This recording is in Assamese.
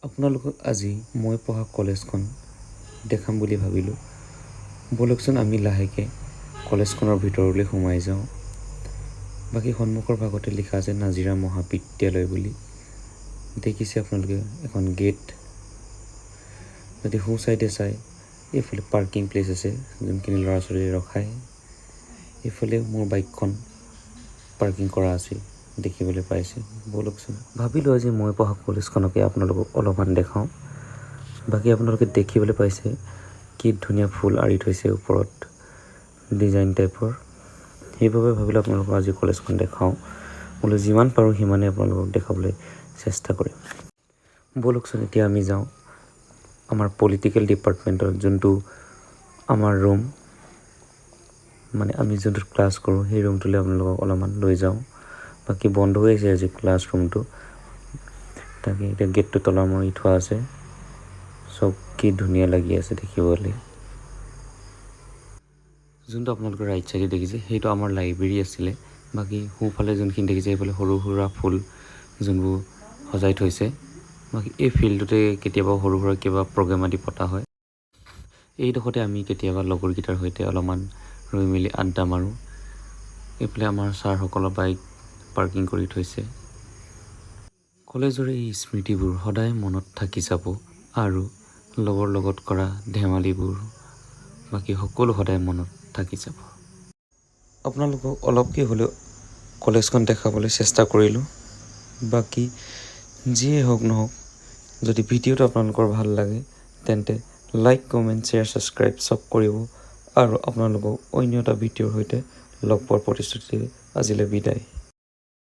আপোনালোকক আজি মই পঢ়া কলেজখন দেখাম বুলি ভাবিলোঁ। ব'লকচোন, আমি লাহেকৈ কলেজখনৰ ভিতৰলৈ সোমাই যাওঁ। বাকী সন্মুখৰ ভাগতে লিখা আছে নাজিৰা মহাবিদ্যালয় বুলি। দেখিছে আপোনালোকে এখন গেট। যদি সোঁ চাইডে চাই, এইফালে পাৰ্কিং প্লেচ আছে, যোনখিনি ল'ৰা ছোৱালী ৰখায়। এইফালে মোৰ বাইকখন পাৰ্কিং কৰা আছে, দেখিবলৈ পাইছে। ব'লকচোন, ভাবিলোঁ আজি মই পঢ়া কলেজখনকে আপোনালোকক অলপমান দেখাওঁ। বাকী আপোনালোকে দেখিবলৈ পাইছে কি ধুনীয়া ফুল আঁৰি থৈছে ওপৰত ডিজাইন টাইপৰ। সেইবাবে ভাবিলোঁ আপোনালোকক আজি কলেজখন দেখাওঁ বোলো। যিমান পাৰোঁ সিমানেই আপোনালোকক দেখাবলৈ চেষ্টা কৰিম। ব'লকচোন, এতিয়া আমি যাওঁ আমাৰ পলিটিকেল ডিপাৰ্টমেণ্টৰ যোনটো আমাৰ ৰুম, মানে আমি যোনটোত ক্লাছ কৰোঁ, সেই ৰুমটোলৈ আপোনালোকক অলপমান লৈ যাওঁ। বাকী বন্ধ হৈ আছে আজি ক্লাছ ৰুমটো। তাকে এতিয়া গেটটো তলা মাৰি থোৱা আছে। চব কি ধুনীয়া লাগি আছে দেখিবলৈ। যোনটো আপোনালোকে ৰাইট চাইডে দেখিছে, সেইটো আমাৰ লাইব্ৰেৰী আছিলে। বাকী সোঁফালে যোনখিনি দেখিছে, সেইফালে সৰু সুৰা ফুল যোনবোৰ সজাই থৈছে। বাকী এই ফিল্ডটোতে কেতিয়াবা সৰু সুৰা কিবা প্ৰগ্ৰেম আদি পতা হয়। এইডোখৰতে আমি কেতিয়াবা লগৰকেইটাৰ সৈতে অলপমান ৰৈ মেলি আড্ডা মাৰোঁ। এইফালে আমাৰ ছাৰসকলৰ বাইক পাৰ্কিং কৰি থৈছে। কলেজৰ এই স্মৃতিবোৰ সদায় মনত থাকি যাব আৰু লগৰ লগত কৰা ধেমালিবোৰ, বাকী সকলো সদায় মনত থাকি যাব। আপোনালোকক অলপকৈ হ'লেও কলেজখন দেখাবলৈ চেষ্টা কৰিলোঁ। বাকী যিয়ে হওক নহওক, যদি ভিডিঅ'টো আপোনালোকৰ ভাল লাগে, তেন্তে লাইক, কমেণ্ট, শ্বেয়াৰ, ছাবস্ক্ৰাইব চব কৰিব আৰু আপোনালোকক অন্য এটা ভিডিঅ'ৰ সৈতে লগ পোৱাৰ প্ৰতিশ্ৰুতিৰে আজিলৈ বিদায়।